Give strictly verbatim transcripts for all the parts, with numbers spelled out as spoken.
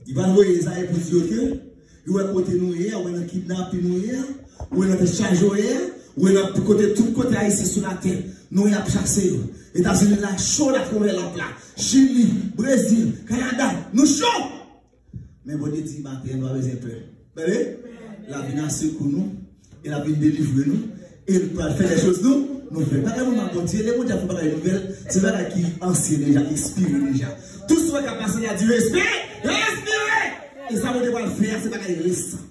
Li pral voye Ezayi pou di yo ke li wè kote nou ye a, ou wè nan kidnapin nou ye a, ou wè nan tèt chaje yo ye a, ou wè nan kote, tout kote Ayisyen sou latè nou ye ap chase yo. Etazini la cho, l ap konvè l ap la. Chili, Brezil, Kanada, nou cho! Men Bondye di maten an, nou pa bezwen pè. Tande? L ap vin nan sekou nou, e l ap vin delivre nou, e l pral fè lè choz nou nouvèl. Bagay nou nan Bondye, lè Bondye ap fè bagay nouvèl, se bagay ki ansyen deja, ekspire deja. Tout sa k ap pase la di respire, respire! E sa Bondye pral fè a, se bagay resan.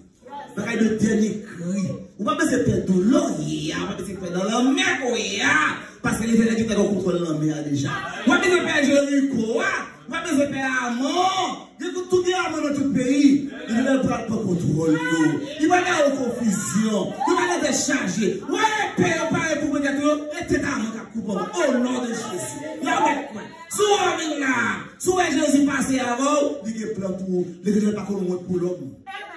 Bagay de dènye kri. Ou pa bezwen pè doulè w ye a, ou pa bezwen pè nan lanmè ke w ye a. Paske Letènèl gentan gen kontwòl lanmè a deja. Ou pa bezwen pè Jeriko a, ou pa bezwen pè Aman. Gen tout, tout gen Aman nan tout peyi. Letènèl pral pran kontwòl yo. Li pral ba yo konfizyon. Yo pral nan tèt chaje. Wè, pè yo pare pou pran tèt yo. E tèt Aman k ap koupe ankò. O non de Jezi. Y ap mèt kwè. Si w anvi la, si w wè Jezi pase avè w, li gen plan pou ou. Letènèl pa konn wont pou lòm.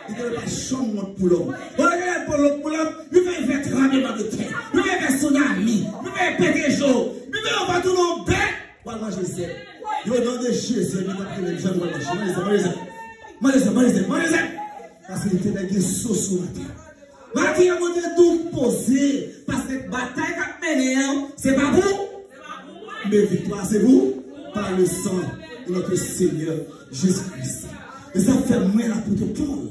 Letènèl pa janm wont pou lòm. Lè Letènèl pa wont pou lòm, li fè fè tranblemanntè, li fè fè sounami, li fè pete je w, li fè yon va tounen yon bèt, w al manje zèb. O non de Jezi, li pa konnen jan w al manje. Manje zèb, manje zèb. Manje zèb, manje zèb, manje zèb. Paske Letènèl gen soso atè. Mati an Bondye tou poze, paske batay k ap mennen an, se pa pou, men viktwa se pou, par le sang de notre Seigneur Jésus-Christ. E sa fè mwen apot Pòl,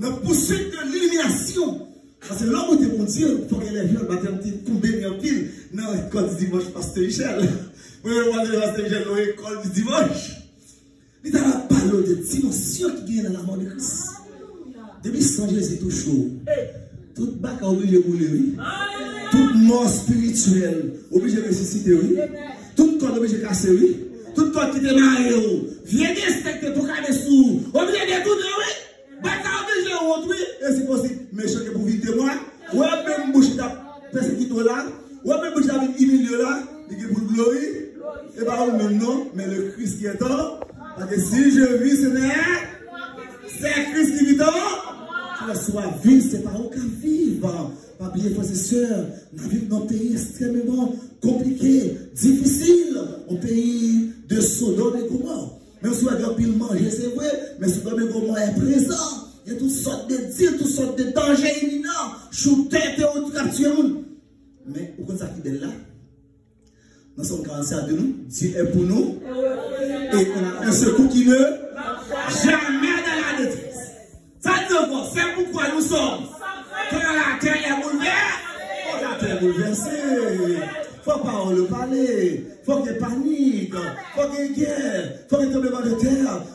nan poursuite de l'illumination, paske lè w goute Bondye, fòk gen lè vin batay te tou beni anpil nan kòd dimanch pastè Michel. Mwen, mwen, pastè Michel, nan lekòl di dimanch. Li ta va pale w de dimansyon ki genyen nan lamò de Kris. Depi san Jezi touche w, tout baka oblije boule, wi. Tout mò espirityèl oblije resisite, wi. Tout kòd oblije kase, wi. Tout kòd ki te mare w, vye desten ki te pokane sou ou, oblije detounen, wi. Baka oblije wont, wi. E si posib, mechan gen pou vin temwen. Wè menm bouch ki t ap pèsekite w la, wè menm bouch ki t ap vin imilye w la, li gen pou l glori. E pa ou menm non, men le Christ qui est en, paske si je vis, se Seigneur, c'est Christ qui vit en, ki lè swa viv, se pa ou k ap viv. Pa bliye, frè e sè, n ap viv nan yon peyi ekstrèmeman konplike, difisil, yon peyi de Sodòm e Gomò. Menm si w wè gen anpil manje, se vre, men Sodòm e Gomò e prezan. Gen tout sòt de dil, tout sòt de danje iminan, choutè, teworis k ap tiye moun. Men, ou konn sa ki bèl la? Nan Sòm karannsenk ap di nou, Dieu est pour nous, et on a un secours qui ne jamais dans la détresse. Sa di ankò, c'est pourquoi nous sommes quand la terre est bouleversée. Quand la terre est bouleversée, fòk pawòl yo pale, fòk gen panik, fòk gen gè, fòk gen tranblemanntè,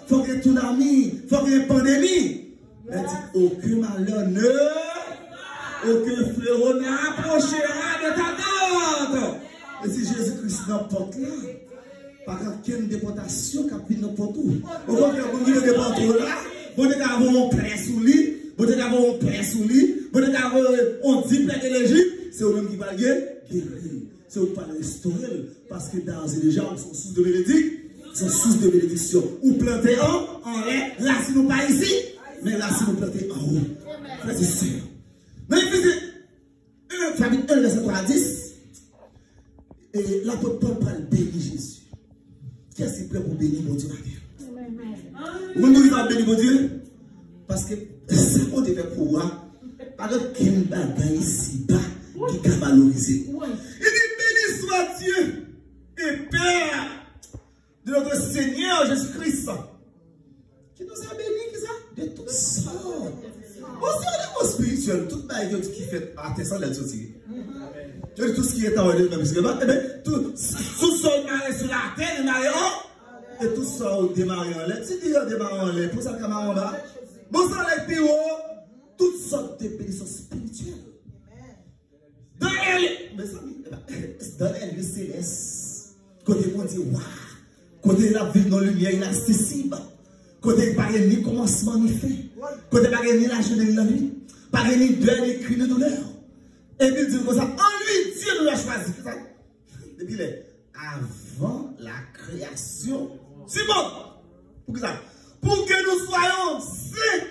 fòk gen tsunami, fòk gen pandemi. Men di, aucun malheur ne, aucun fléau n'approchera de ta tente. E si Jezi Kris nan pòt la, pa gen okenn depòtasyon k ap vin nan pòt ou. Okontrè, moun ki te depòte w la, Bondye ka voye yon plè sou li, Bondye ka voye yon plè sou li, Bondye ka voye yon di plè de Lejip, se ou menm ki pral gen geri. Se ou k pral restore l, paske d'ores et déjà, ou se yon sous de bénédic-, se yon sous de bénédiction. Ou plante an, anlè, rasin ou pa isi, men rasin ou plante anwo. Frè e sè, nan Efezen en, chapit en, vèsè twa a dis, e lapot Pòl pral beni Jezi. Kiyès ki prè pou beni Bondye maten an? Ou konn poukisa w ap beni Bondye? Paske sa Bondye fè pou ou a, pa gen okenn bagay isiba ki ka valorize. Li di, béni soit Dieu et Père de notre Seigneur Jésus-Christ, qui nous a bénis, ki sa? De toutes sortes. Bon, se yon leson espirityèl, tout bagay yo di ki fèt atè sa lè l soti. Yo di tout ce qui est en haut, de, de, de, de, tout, tout sa w mare sou latè, li mare an, e tout sa w demare anlè. Ti li yo demare anlè, pou sa ka mare anba. Bon, sa lè pi wo, tout sòt de benediksyon espirityèl. Dans les, mezanmi, dans les lieux célestes, kote Bondye wa, kote l ap viv nan limyè inaksesib, kote pa gen ni kòmansman ni fen, kote pa gen ni lajounen ni lannwit, pa gen ni dèy, ni kri, ni doulè. Epi l di nou konsa, en lui, Dieu nous a choisis. Depi lè, avant la création du monde. Poukisa? Pour que nous soyons saints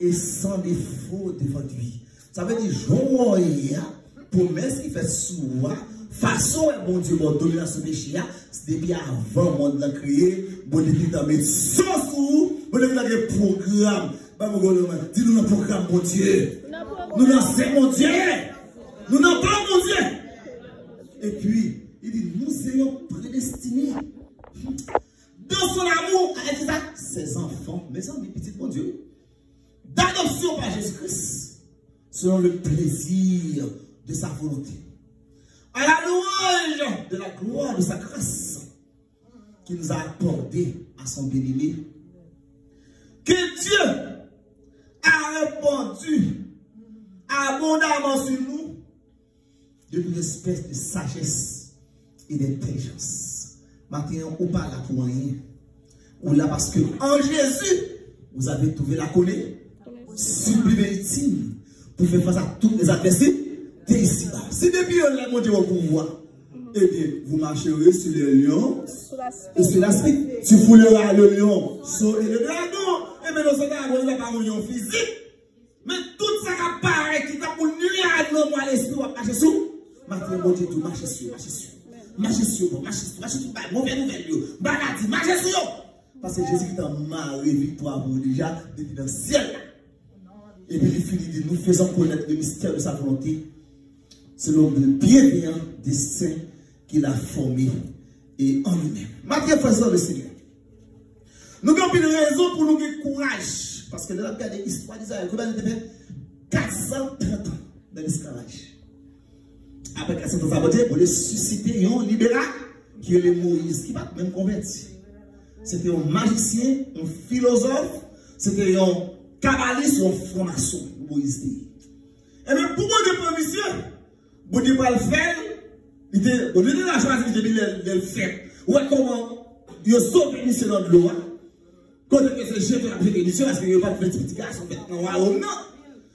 et sans défaut devant lui. Sa vle di, jan w ye a, pwomès ki fèt sou ou a, fason w wè Bondye ba w dominasyon peche a, se depi avan mond lan kreye, Bondye te gentan met san sou ou, Mwen gen pwogram. Ba mwen gwo nan men. Di nou nan pwogram Bondye. Nou nan sen Bondye. Nou nan plan Bondye. Epi, li di, nous étions prédestinés dans son amour, avec ça, ses enfants. Mezanmi, pitit Bondye. D'adoption par Jésus-Christ, selon le plaisir de sa volonté. À la louange de la gloire de sa grâce, qu'il nous a accordée à son bien-aimé, que Dieu a répandu abondamment sur nous de toute espèce de sagesse et d'intelligence. Maten an, ou pa la pou anyen. Ou la paske en Jésus, vous avez trouvé la connaissance sublime et utile pour faire face à toutes les adversités ici-bas. Si depi yon lè Bondye wè pou ou a, eh bien, vous marcherez sur les lions et sur la serpent. Tu fouleras le lion, so et le dragon. Eh bien, dans ce cas, Bondye pa yon lion fizik. Men tout sa k ap parèt ki tankou niyaj nan mwa lespri w ap mache sou. Maten Bondye di w mache sou yo, mache sou yo. Mache sou yo, bon, mache sou, mache sou bay move nouvèl yo. Maladi, mache sou yo. Paske Jezi gentan mare viktwa pou ou deja depi nan syèl la. Epi li fini di, nous faisons connaître le mystère de sa volonté, selon le bienveillant dessein qu'il a formé et en lui-même. Maten frè e sè nan le Senyè. Nou gen anpil rezon pou nou gen kouraj. Paske lè n ap gade istwa Izrayèl, konbyen tan li te fè? Kat san trant an nan lesklavaj. Apre kat san trant an, Bondye, Bondye sisite yon libera ki rele Moyiz, ki pa t menm konvèti. Se te yon majisyen, yon filozòf, se te yon kabalis, yon franmason, Moyiz te ye. Ebyen, pou Bondye pran misye, Bondye pral fè l, li te, Bondye te la chwazi misye depi lè, lè l fèt. Ou wè kòman yo sove misye nan dlo a? Kote ke se Jewova k jete misye, paske yo pa t vle ti pitit gason fèt nan wayòm nan.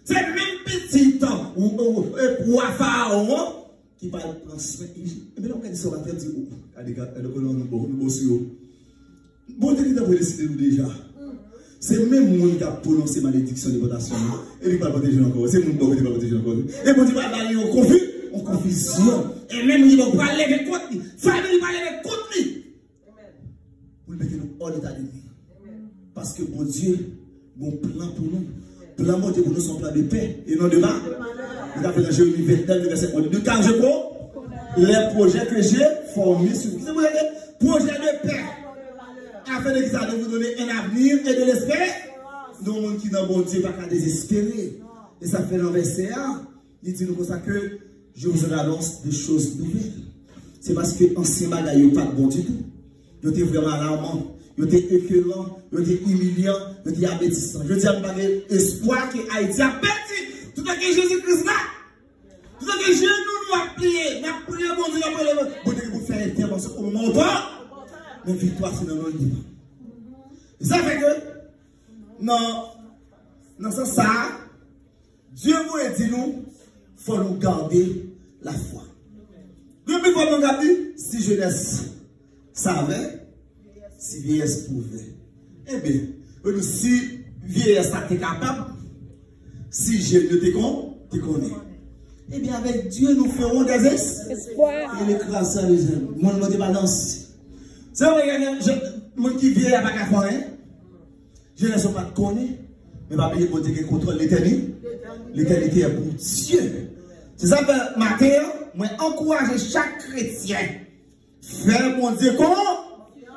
Se menm pitit ou, ou, ou, e, wa Farawon an ki pral pran swen Ejip. Ebyen, lè w gade sa, w ap di, o, o, gade, gade, gade kòman nou bon, nou bon sou yo. Bondye gentan predestine nou deja. Se menm moun k ap pwononse malediksyon depòtasyon an, e li pa pwoteje nou ankò. Se moun bò kote pa pwoteje nou ankò. E Bondye pa ba li yon konfi, yon konfizyon. E menm li pral leve kont li. Fanmi li pral leve kont li. Pou l mete nou hors d'état de nuire. Paske Bondye gon plan pou nou. Plan Bondye pou nou se yon plan de pè e non de mal. Li ka fè nan Jeremi vennèf, vèsè onz. De car je connais les projets que j'ai formés sur vous. Se pwojè de, pwojè de pè. Afin de ki sa, de vous donner un avenir et de l'espérance. Yon moun ki nan Bondye pa ka dezespere. E sa fè nan vèsè a, li di nou konsa ke je vous annonce des choses nouvelles. Se paske ansyen bagay yo pa t bon ditou. Yo te vrèman alaman, yo te ekeran, yo te imilyan, yo te abetisan. Jodi a, nou pa gen espwa ke Ayiti ap pèdi. Toutan ke Jezi Kris la, toutan ke jenou nou ap pliye, n ap priye Bondye, n ap rele Bondye, Bondye pou fè entèvansyon o moman opò. Men viktwa se nan non li. E sa fè ke nan, nan sans sa a, Dye voye di nou, fò nou gade lafwa. Gen pifò moun k ap di, si jenès savè, si vyeyès pouvè. Ebyen, yo di, si vyeyès la te kapab, si jèn yo te kon, te konnen. Ebyen, avec Dieu, nous ferons des es-, espoirs. E le kras sa, mezanmi. Moun, Bondye pa danse. Se vre, gen, gen, moun ki vye a pa ka fè anyen. Jenès yo pa t konnen, men pa bliye Bondye gen kontwòl letèni-, letènite a pou Dye. Se sa fè maten an, mwen ankouraje chak kretyen fè Bondye kon-,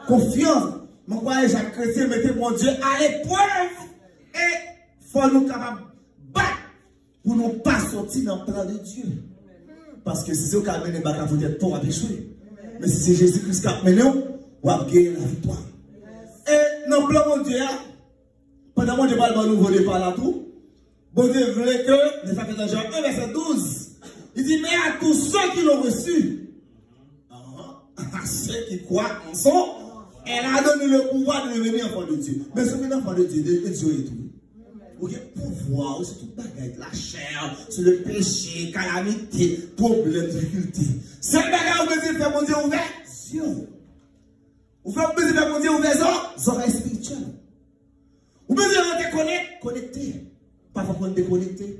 konfyans. Mwen ankouraje chak kretyen mete Bondye aleprèv e fò nou kapab bat pou nou pa soti nan plan de Dye. Paske si se ou k al mennen bak la poutèt pa w, w ap echwe. Men si se Jezi Kris k ap mennen w, w ap genyen laviktwa. E nan plan Bondye a, pandan Bondye pral ban nouvo depa la tou, Bondye vle ke, nan sa ki nan Jan en, vèsè douz, li di, mais à tous ceux qui l'ont reçu, à ceux qui croient en son, elle a donné le pouvoir de devenir enfants de Dieu. Men si w vin enfant de Dieu, de, de Dye ou ye tou. Ou gen pouvwa, ou sou tout bagay, lachè, sou le peche, kalamite, pwoblèm, difikilte. Sèl bagay ou bezwen fè, Bondye ouvè zye w. Ou fè, ou bezwen fè Bondye ouvè zò, zòrèy espirityèl. Ou bezwen rete konek-, konekte. Pafwa fò n dekonekte.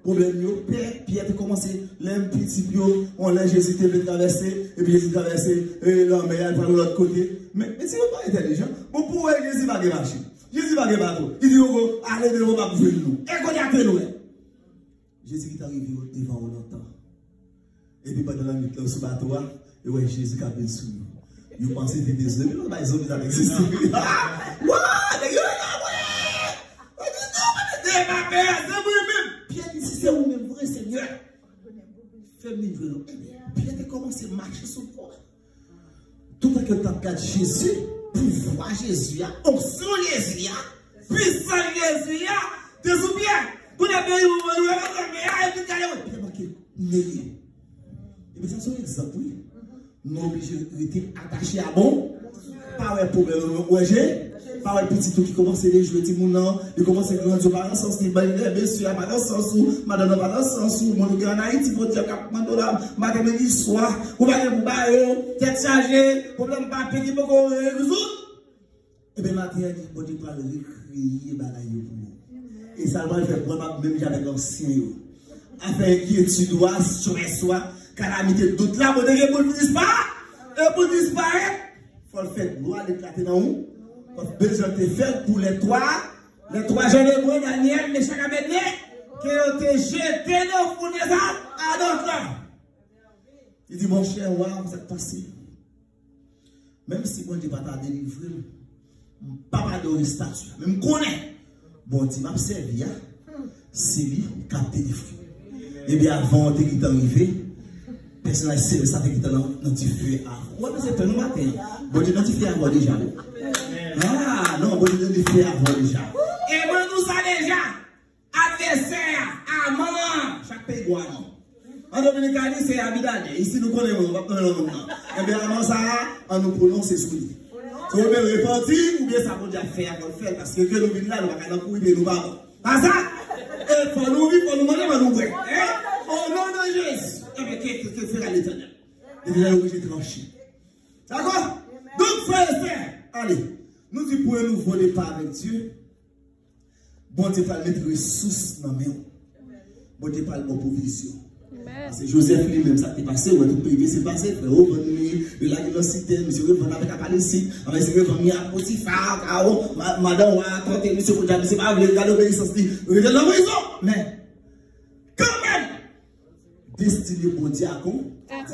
Pwoblèm yo, Pyè, Pyè te kòmanse, lè m piti, yo, on lè Jezi te vle travèse, epi Jezi travèse, e, lanmè a, l pral yon lòt kote. Men, men si yo pa entèlijan, bon, pou wè Jezi pa gen machin. Jezi pa gen bato. Li di yo, ale devan, m ap jwenn nou. E kote a te lwen. Jezi ki t arive devan yo lontan. Epi pandan lannwit lan sou bato a, yo wè Jezi k ap vin sou yo. Yo panse se te zonbi, yo bay zonbi sa t egziste. Wa! Nèg yo la, wi! Yo di, non, pa te pa pè, se mwen menm. Pyè di, si se ou menm vre, Senyè, fè m vin jwenn ou. Ebyen, Pyè te kòmanse mache sou dlo a. Toutan ke l t ap gad Jezi, pouvwa Jezi a, onksyon Jezi a, pisans Jezi a, te sou Pyè. Kounye a, peyi ou, ou, ou, ou, ou, a, epi gade, wi, Pyè manke neye. Epi sa se yon egzanp, wi. Nou oblije rete atache a bon. Pa wè pwoblèm ou wè je. Pa wè pitit ou ki kòmanse dejwe timoun nan, li kòmanse grandi, ou pa nan sans li, bay lè mesye a pa nan sans ou, madanm nan pa nan sans ou, moun ou gen ann Ayiti, Bondye k ap mande w la, maten, midi, swa, ou pa gen pou ba yo, tèt chaje, pwoblèm papye ki poko rezoud. Ebyen, maten an, Bondye pral rekreye bagay yo pou ou. E sa l pral fè, pral pa menm jan avèk ansyen yo. Afè enkyetid ou a, estrès ou a, kalamite, dout la, Bondye gen pou l dispa, e pou l disparèt. Fò l fè glwa l eklate nan ou. Kòm bezwen te fè l pou lè twa, lè twa jan de bwè, Danyèl, Mechak, Abèdnego, ke yo te jete nan fou dezòd adòt la. Li di, monchè, wa, sa k pase? Menm si Bondye pa ta delivre m, m p ap adore estati a. Men m konnen Bondye m ap sèvi a, se li k ap delivre. Ebyen, avan w te gentan rive, pèsonaj selès la te gentan nan, nan dife a. Ou wè, se pè nou maten an. Bondye nan dife a avè w deja, wi. Ah, non, Bondye nan dife a avè w deja. E mwen, nou sa deja. Advèsè a, aman an, chak peyi gon aman. An Dominikani, se Abinader. Isi, nou konnen moun, nou p ap konnen lòt moun nan. Ebyen, aman sa a, an nou pwononse sou li. Se ou menm repanti, oubyen sa Bondye ap fè a, fò l fè l. Paske ke nou vin la, nou pa ka nan kouri, men nou pa bon. Pa sa? E fò nou viv, fò nou manje, fò nou bwè. Hein? Au nom de Jésus. Ebyen, ke, ke, ke fè a Letènèl. Letènèl oblije tranche. Dakò? Donk, frè e sè, ale. Nou di pou yon nouvo depa avèk Dye. Bondye pral met resous nan men w. Bondye pral ba w pwovizyon. Paske Jozèf li menm, sa k te pase, ou wè tout peyi Mesye pase, frè yo vann li, yo lage l nan sitèn, misye revann avèk Amalesik, anvan misye revann li a Potifa, Faraon, ma- madan wa a tante misye, kounye a misye pa vle gade obeyisans li, rete nan prizon. Men, kanmenm, destine Bondye akonpli.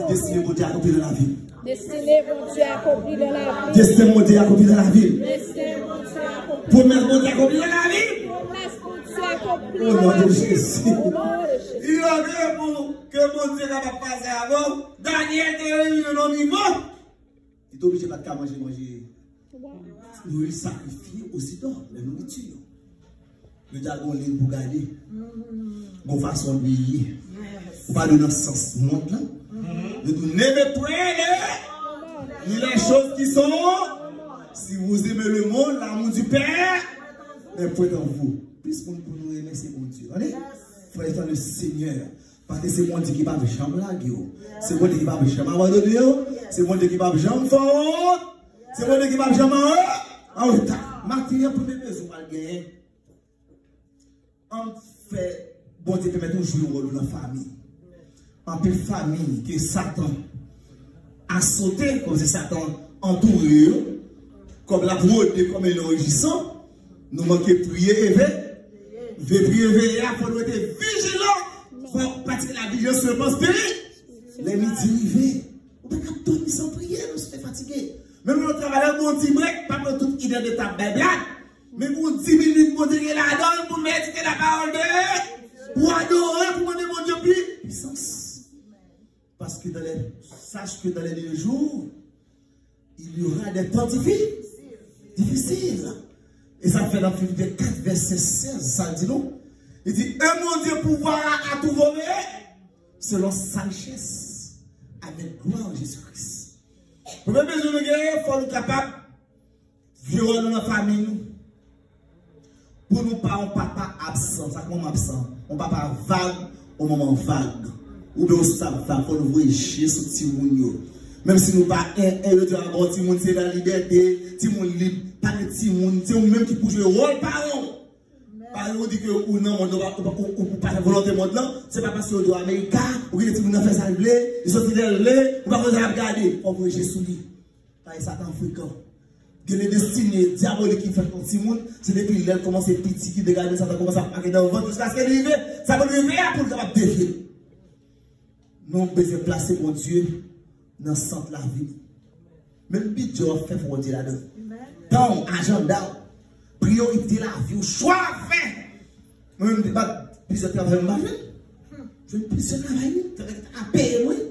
Destine Bondye akonpli nan lavi m. Destine Bondye akonpli nan lavi m. Destine Bondye akonpli nan lavi m. Destine Bondye akonpli. Pwomès Bondye akonpli nan lavi m. Pwomès Bondye akonpli nan lavi m. O non de Jezi. O non de Jezi. Li antre pou ke Bondye kapab pase avè w. Danyèl te rive nan nivo. Li te oblije pa t ka manje manje. Li sakrifye osi dan lè nouriti yo. Yo di a gon liy pou gade. Gon fason l ye. Ou pa dwe nan sans mond lan. Yo di, ne me prenez ni les choses qui sont. Si vous aimez le monde, l'amour du Père n'est point en vous. Plis moun pou nou renmen se Bondye. Tande? Frè, se le Seigneur. Paske se Bondye ki p ap janm lage w. Se Bondye ki p ap janm abandone w. Se Bondye ki p ap janm fè w wont. Se Bondye ki p ap janm an, an reta. Maten an, premye bezwen w al genyen. Ann fè Bondye pèmèt ou jwe wòl ou nan fanmi. Anpil fanmi ke Satan asote, kòm se Satan antoure yo, kòm l ap rode kòm yon rejisan, nou manke priye e ve-, ve priye veye a, fò nou rete vijilan. Fò pratike la vijilans sou le plan spiri. Lè midi rive, ou pa ka dòmi san priye, nou se fatige. Menm lè w travay la, gon ti brek, pa pran tout inèdtan ap bay blag. Men gon dis minit Bondye gen ladan l pou medite la parole de, pou adore, pou mande Bondye pli pisans. Parce que dans les, sache que dans les derniers jours, il y aura des temps diffi- difficiles. E sa fè nan Filipyen kat vèsè sèz, sa l di nou? Li di, et mon Dieu pourvoira à tous vos besoins selon sa richesse avec gloire en Jésus-Christ. Premye bezwen nou genyen, fò nou kapab vye wòl nou nan fanmi nou. Pou nou pa yon papa absan, sa k yon manman absan? Yon papa vag, yon manman vag. Oubyen yon sap vag, fò nou voye je sou timoun yo. Menm si nou pa en, en, yo di, a bon, timoun se nan libète, timoun lib, pa gen timoun, se ou menm ki pou jwe wòl paran w. Paske ou di ke ou nan mond, ou pa, ou pa, ou, ou pa fè volonte mond lan, se pa paske ou dwe Amerika, ou kite timoun nan fè sa l vle, li soti lè l vle, ou pa konn sa l ap gade, fò w voye je sou li. Paske Satan frekan. Gen de destine dyabolik ki fèt nan timoun, se depi lè l kòmanse piti ki degade, Satan kòmanse ap make nan vant jiskaske li rive, sa pou l rive a pou l kapab devye l. Nou bezwen plase Bondye nan sant lavi nou. Menm bidjè w ap fè, fò Bondye ladan l. Tan w, ajanda w, priyorite lavi w, chwa w ap fè. Mwen menm, te bat plizyè travay, m pa jwenn. Jwenn plizyè travay, wi. Travay ki ta ka peye mwen.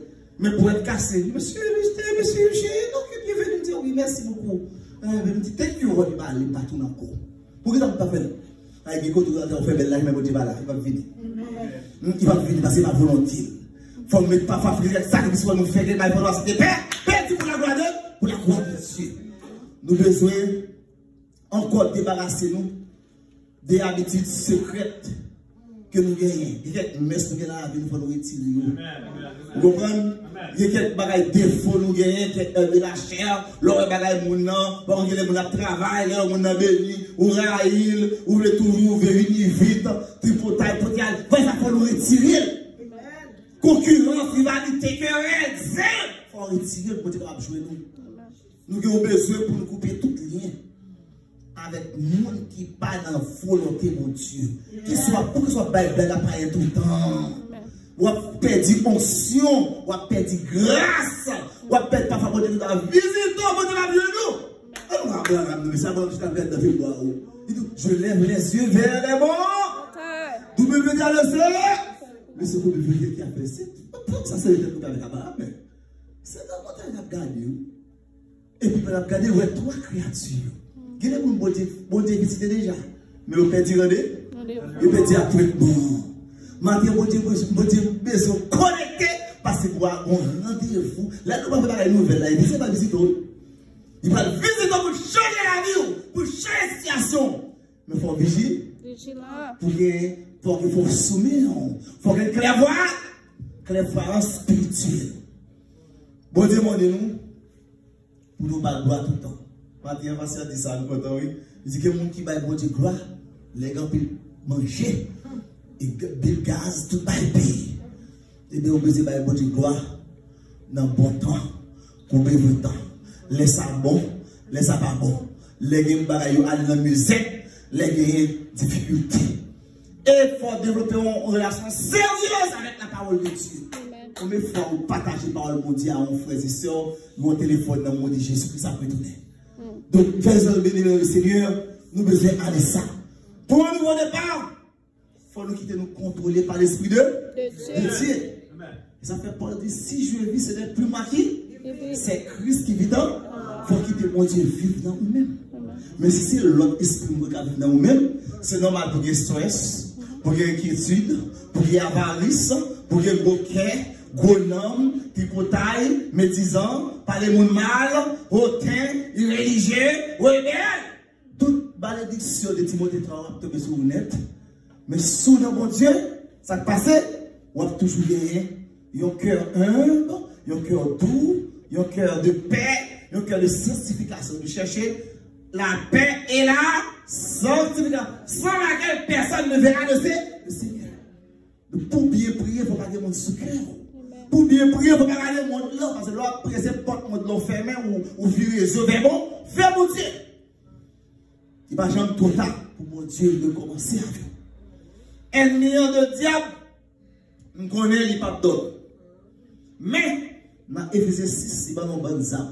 Men pwèt kase. Mesye, mesye, mesye, mesye, ok, byenveni. M di, wi, mèsi bokou. Eh, men m di, thank you, Roddy, m ale, m pa tounen ankò. Poukisa m pa fè l? Ay, gen kote ou antre, ou fè bèl la, men Bondye pa la, li p ap vini. Hmm, li p ap vini, paske se pa volonte l. Fò m met pafwa frè ak sa ki sou nou fè, gen bay fò nou asepte pè, pèdi pou laglwa de, pou laglwa de Dye. Nou bezwen ankò debarase nou de abitid sekrè ke nou genyen. Gen kèk mès nou gen nan lavi nou, fò nou retire yo. Ou konprann? Gen kèk bagay defo nou genyen, kèk œuvre de la chair, lè w wè bagay moun nan, bon, gen lè moun ap travay, lè w wè moun nan beni, ou rayi l, ou vle toujou, ou vle vini vit, tripotay, pote al, fò sa fò nou retire l. Konkirans, rivalite, kerèl, zen, fò w retire l, Bondye kapab jwenn ou. Nou gen yon bezwen pou nou koupe tout lyen avèk moun ki pa nan volonte Bondye. Kiswa, poukisa w ap bay blag a payen toutan? W ap pèdi onksyon, w ap pèdi gras, w ap pèdi pafwa Bondye ki ta vizite w, Bondye pa vle nou. An nou aprann ap nou, sa ban jiska pèdi nan fil bwa ou. Li di, je lève les yeux vers les monts. D'où me viendra le secours? Le secours me viendra qui a fait cette. Sa se retèt nou avèk Abraham, men. Se nan montay l ap gade, wi. Epi pandan l ap gade, l wè twa kreyati yo. Gen de moun Bondye, Bondye vizite deja, men yo pèdi rande, yo pèdi apwentman. Maten, Bondye, Bondye bezwen konekte, paske pou a gon randevou. Lè nou pa fè bagay nouvèl la, epi se pa vizite w. Li pral vizite w pou chanje lavi w, pou chanje sitiyasyon w. Men fò w viji-, pou gen, fò w gen, fò w soumen w, fò w gen klèvwa-, klèvwayans espirityèl. Bondye mande nou pou nou ba l glwa tout tan. Maten an, pastè a di sa, nou kontan, wi. Li di gen moun ki bay Bondye glwa lè gen anpil manje, e g-, bil gaz, tout bagay peye. Ebyen, ou bezwen bay Bondye glwa nan bon tan, kou bevre tan. Lè sa bon, lè sa pa bon. Lè gen bagay yo ale nan mizè, lè genyen difikilte. E fò w devlope yon, yon relasyon seryez avèk la parole de Dieu. Konbyen fwa ou pataje pawòl Bondye a yon frè e sè, yon telefòn nan, ou di Jezi Kris ap retounen? Donk, fè zanmi beni nan le Senyè, nou bezwen ale sa. Pou yon nouvo depa, fò nou kite nou kontwole pa Lespri de, de Dye. E sa fè Pòl di, si je vis, ce n'est plus moi qui, c'est Christ qui vit en. Fò kite Bondye viv nan ou menm. Men si se lòt espri moun k ap viv nan ou menm, se nòmal pou gen strès, pou gen enkyetid, pou gen avaris, pou gen gwo kè, gwo nanm, tripotay, medizan, pale moun mal, oten, irelijye, rebèl. Tout malediksyon de Timote twa w ap tonbe sou ou nèt. Men si w nan Bondye, sa k pase? W ap toujou genyen yon kè enb, yon kè dou, yon kè de pè, yon kè de santifikasyon. Nou chèche la paix et la sanctification, sans laquelle personne ne verra le Sé-, le Seigneur. Pou w byen priye, fò pa gen moun sou kè w. Pou w byen priye, fò pa gade mond lan, paske lè w ap priye, se pòt mond lan w fèmen, ou, ou vire zo vè bon, vè Bondye. Li pa janm twò ta pou Bondye rekòmanse avè w. Ènmi an de dyab, m konnen li p ap dòmi. Men, nan Efezen sis, li ban nou yon bann zam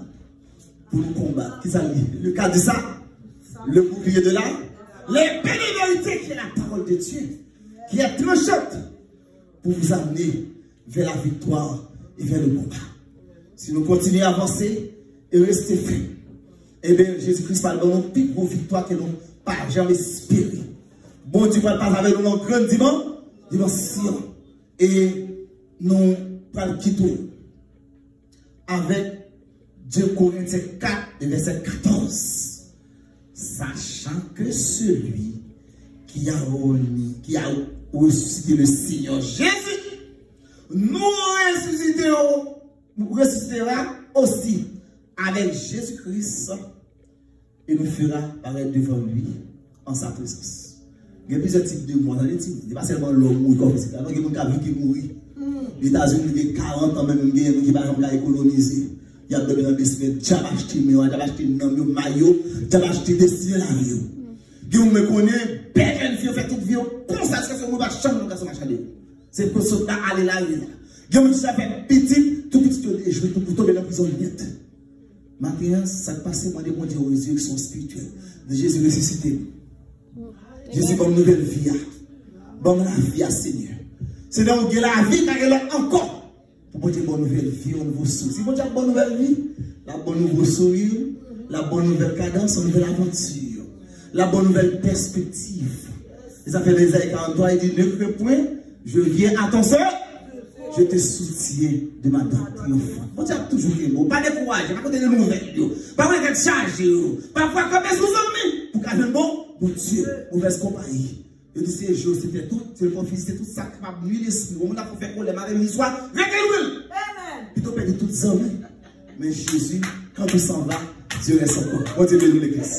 pou nou konbat. Kisa l di? Le ka di sa? Le bouclier de la, l'épée de vérité qui est la parole de Dieu, qui est tranchante pour vous amener vers la victoire et vers le combat. Si nou kontinye avanse e reste fèm, ebyen, Jezi Kris pral ban nou pi gwo viktwa ke nou pa janm espere. Bondye pral pase avè nou nan yon grann diman-, dimansyon. E nou pral kite w avèk de Korentyen kat e vèsè katòz. Sachant que celui qui a remis, qui a ressuscité le Seigneur Jésus, nous ressusciterons, nous ressuscitera aussi avec Jésus-Christ et nous fera paraître devant lui en sa présence. Gen plizyè tip de mò, tande ti, se pa sèlman lè w mouri kò fizik la, non, gen moun k ap viv ki mouri. Etazini gen karant an, menm gen moun ki pa janm ka ekonomize. Y ap dòmi nan besmen, dyab achte men yo, dyab achte nanm yo, may yo, dyab achte destine lavi yo. Gen moun mwen konnen, bèl jèn fi yo fè tout vi yo konsa, jiskaske moun pa janm nan gason machande. Se pou sot la ale la ye la. Gen moun ki sa fè pitit, tout pitit yo dejwe, tout tonbe nan prizon nèt. Maten an, sa k pase, mande Bondye yon rezireksyon espirityèl. Di Jezi resisite m. Jezi ban m nouvèl vi a. Ban m lavi a, Senyè. Senyè, ou gen lavi, pa gen lòt ankò. Pou Bondye ban w nouvèl vi, yon nouvo souri. Si Bondye ap ban w nouvèl vi, l ap ban w nouvo souri, l ap ban w nouvèl kadans, yon nouvèl avanti, l ap ban w nouvèl pèspektiv. E sa fè nan Ezayi karant twa, li di, Ne crains point, je viens à ton secours, je te soutiens de ma droite triomphante. Bondye ap toujou kenbe w. Pa dekouraje, pa koute de nouvèl yo. Pa wè tèt chaje yo. Pa fwa kanpe sou zanmi pou ka jwenn bon Bondye. Movèz konpayi. Yo di se je, se fè tout, se konfizite tout sa k kapab nui lespri w. Yon moun ap fè kòlè, malè, miswa, rete lwen l. Pito pèdi tout zanmi. Men Jezi, quand tout s'en va, Dieu reste encore. Bondye beni w, legliz.